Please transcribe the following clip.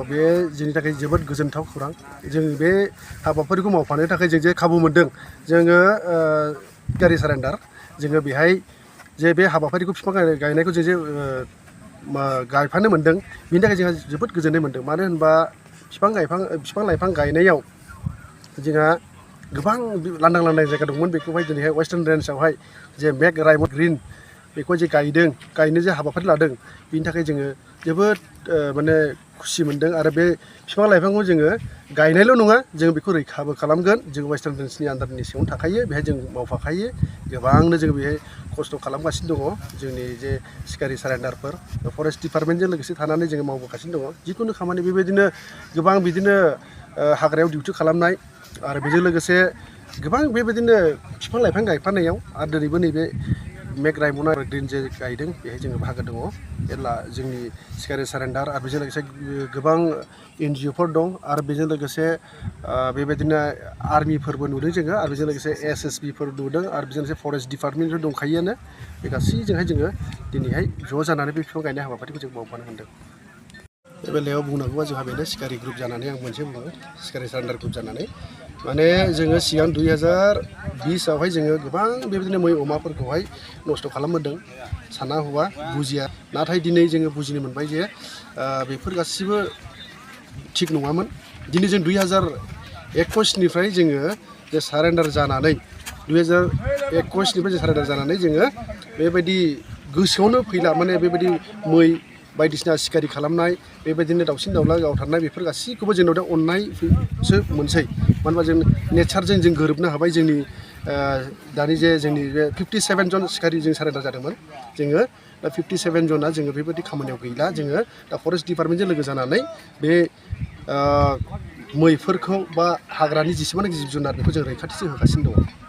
बे जोंनि थाखाय जोबोद गोजोनथाव खौरां जों बे हाबाफारिखौ मावफानो थाखाय जों जे खाबु मोनदों जोङो सिखारि सारेन्डार जोङो बेहाय जे बे हाबाफारिखौ बिफां गायनायखौ जों जे गायफानो मोनदों बिनि थाखाय जोंहा जोबोद गोजोननाय मोनदों मानो होनबा बिफां लाइफां गायनायाव जोंहा गोबां लांदां जायगा दंमोन बेखौहाय दिनैहाय वेस्टार्न रेन्जआवहाय जे मेक रायमन ग्रिन बेखौ जे गायनो जे हाबाफारि लादों बिनि थाखाय जोङो जोबोद माने खुसि मोनदों आरो बे बिफां लाइफांखौ जोङो गायनायल' नङा जों बेखौ रैखाबो खालामगोन जों वेस्टार्न रेन्जनि आन्दारनि सिङावनो थाखायो बेहाय जों मावफाखायो गोबांनो जों बेहाय खस्थ' खालामगासिनो दङ जोंनि जे सिखारि सारेन्डारफोर फरेस्ट डिपार्टमेन्टजों लोगोसे थानानै जोङो मावबोगासिनो दङ जिखुनु खामानि बेबायदिनो गोबां बिदिनो हाग्रायाव डिउटि खालामनाय आरो बेजों लोगोसे गोबां बेबायदिनो बिफां लाइफां गायफानायाव आरो दिनैबो नैबे मेक रायमना ग्रिन जे गायदों बेहाय जोङो बाहागो दङ मेरला जोंनि सिखारि सारेन्डार आरो बेजों लोगोसे गोबां NGOफोर दं आरो बेजों लोगोसे बेबायदिनो आर्मिफोरबो नुदों जोङो आरो बेजों लोगोसे SSBफोर नुदों आरो बेजों लोगोसे फरेस्ट डिपार्टमेन्टफोर दंखायोआनो बे गासैजोंहाय जोङो दिनैहाय ज' जानानै बे बिफां गायनाय हाबाफारिखौ जों मावफानो मोनदों बे बेलायाव बुंनांगौबा जोंहा बेनो सिखारि ग्रुप जानानै आं मोनसे बुङो सिखारि सारेन्डार ग्रुप जानानै माने जोङो सिगां 2020आवहाय जोङो गोबां बेबायदिनो मै अमाफोरखौहाय नस्थ' खालामबोदों साना हौवा बुजिया नाथाय दिनै जोङो बुजिनो मोनबाय जे बेफोर गासिबो थिग नङामोन दिनै जों 2021निफ्राय जोङो जे सारेन्डार जानानै 2021निफ्राय जों सारेन्डार जानानै जोङो बेबायदि गोसोआवनो फैला माने बेबायदि मै बायदिसिना सिखारि खालामनाय बेबायदिनो दाउसिन दाउला गावथारनाय बेफोर गासैखौबो जोंनाव दा अननायसो मोनसै मानो होनबा जों नेचारजों जों गोरोबनो हाबाय जोंनि दानि जे जोंनि बे 57 जन सिखारि जों सारेन्डार जादोंमोन जोङो दा 57 जना जोङो बेबायदि खामानियाव गैला जोङो दा फरेस्ट डिपार्टमेन्टजों लोगो जानानै बे मैफोरखौ बा हाग्रानि जेसेबां जिब जुनार बेखौ जों रैखाथि होगासिनो दङ।